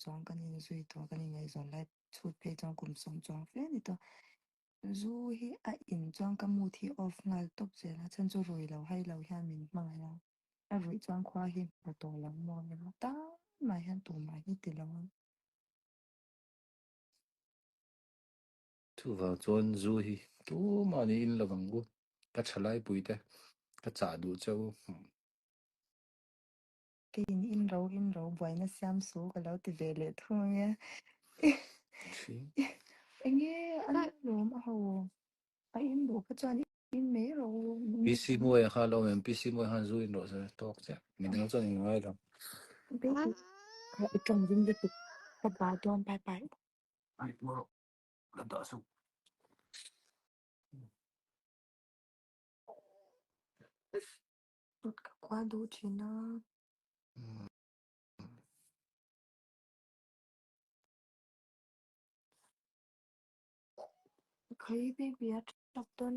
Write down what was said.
chuang kan inzui tawh a, kan inngaihzawn lai chhut phei chuan kum 10 chuang fe a ni tawh. Zu hi a in chuan ka mood hi off nghal tawp zel a, chhan chu rui lo hai lo hian min hmangaih a, a ruih chuan khua hi hmu tawh lo maw emaw tan mah hian tumah hi ti lo ang. Chuvang chuan zu hi tumah ni in lovang u, ka thalai te ka chah duh che u. Keiin in ro in ro buaina siam su ka lo ti ve leh thung ange. Enge an lawm a ho a in duh kha chuan in mai ro. PC Muaia kha lo awm em? PC Muaia khan zu in rawh se tawk chiah. Midang chuan in ngai lo. Baby kha i tawng ding lutuk ka dah dawn bye bye. Ai pawh la dah suh. Kut ka kual duh thin a. Khai baby a tap dawn.